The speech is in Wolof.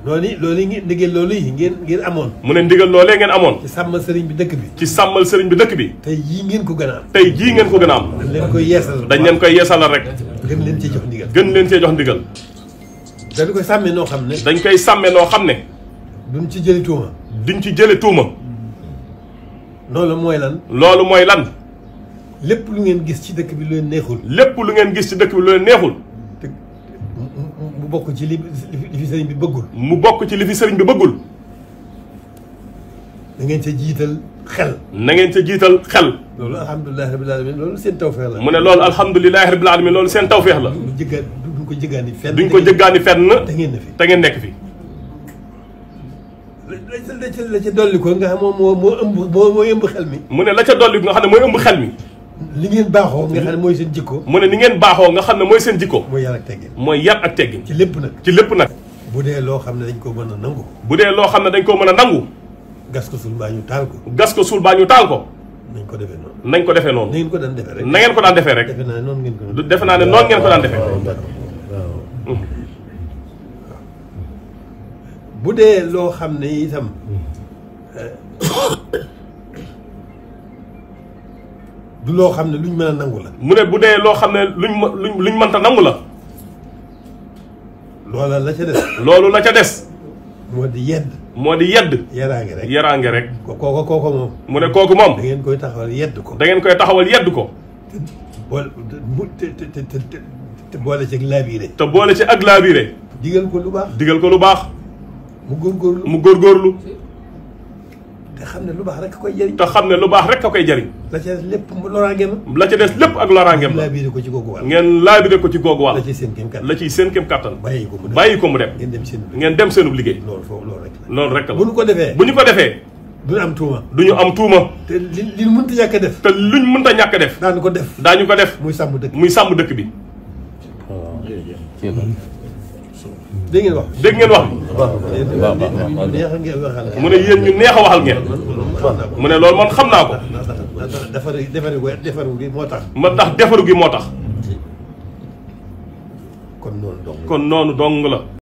loolu ndigal loolu yi ngeen amoon. mu ne ndigal loolee ngeen amoon. ci sàmmal sëriñ bi dëkk bi. ci sàmmal sëriñ bi dëkk bi. tey jii ngeen ko gën a am. tey jii ngeen ko gën a am. dañ leen koy yeesalal. dañ leen koy yeesalal rek. gën leen cee jox ndigal. gën leen cee jox ndigal. dañ koy sàmmee noo xam ne. dañ koy sàmmee noo xam ne. duñ ci jëli tuuma. duñ ci jële tuuma. loolu mooy lan. loolu mooy lan. lépp lu ngeen gis ci dëkk bi lu leen neexul. lépp lu ngeen gis ci dëkk bi lu leen neexul. te mu bokk ci li fi sëriñ bi bëggul. mu bokk ci li fi sëriñ bi bëggul. da ngeen ca jiital xel. na ngeen ca jiital xel. loolu alhamdulilah rabil alamin loolu seen tawfeex la. mu ne loolu alhamdulilahi rabil alamin loolu seen tawfeex la. duñ ko jëggaani fenn. duñ ko jëggaani fenn. te ngeen ne fi te ngeen nekk fi. la ca dolli ko nga xam moo ëmb xel mi. mu ne la ca dolli nga xam ne mooy ëmb xel mi. li ngeen baaxoo nga xam ne mooy seen jikko. mu ne ni ngeen baaxoo nga xam ne mooy seen jikko. mooy yar ak teggin. mooy yar ak teggin. ci lépp nag. ci lépp nag. bu dee loo xam ne dañ ko mën a nangu. bu dee loo xam ne dañ ko mën a nangu. gas ko suul baa ñu taal ko. gas ko suul baa ñu taal ko. nañ ko defee noonu. nañ ko defee noonu. na ngeen ko daan defee rek. na ngeen ko daan defee rek. defe naa ne noonu ngeen ko. defe naa ne noonu ngeen ko daan defee. waaw. bu dee loo xam ne itam. du loo xam ne luñ mën a nangu la. mu ne bu dee loo xam ne luñ mënta nangu la. loola la ca des. loolu la ca des. moo di yedd. moo di yedd. yaraange rek. yaraange rek. kooko moom. mu ne kooku moom. da ngeen koy taxawal yedd ko. da ngeen koy taxawal yedd ko. te boole ci ak laabiire. te boole ci ak laabiire. digal ko lu baax. digal ko lu baax. mu góorgóorlu. te xam ne lu baax rek a koy jëriñ. te xam ne lu baax rek a koy jëriñ. la ca des lépp loraangeem. la ca des lépp ak loraangeem la. laabiire ko ci googu wàll. ngeen laabiire ko ci googu wàll. la ciy seen kéem kattan. la ciy seen kéem kattan. bàyyi ko mu dem. bàyyi ko mu dem. ngeen dem seenub liggéey. loolu rek la. loolu rek la. bu ñu ko defee. bu ñu ko defee. duñu am tuuma. duñu am tuuma. te li mënta ñàkk a def. te luñ mënta ñàkk a def. daañu ko def. daañu ko def. muy sàmm dëkk bi. muy sàmm dëkk bi. dégg ngeen wax. dégg ngeen wax. mu ne yéen ñu neex a waxal ngeen. mu ne loolu man xam naa ko. defaru gi moo tax. ma tax defaru gi moo tax. kon noonu dong kon noonu dong la.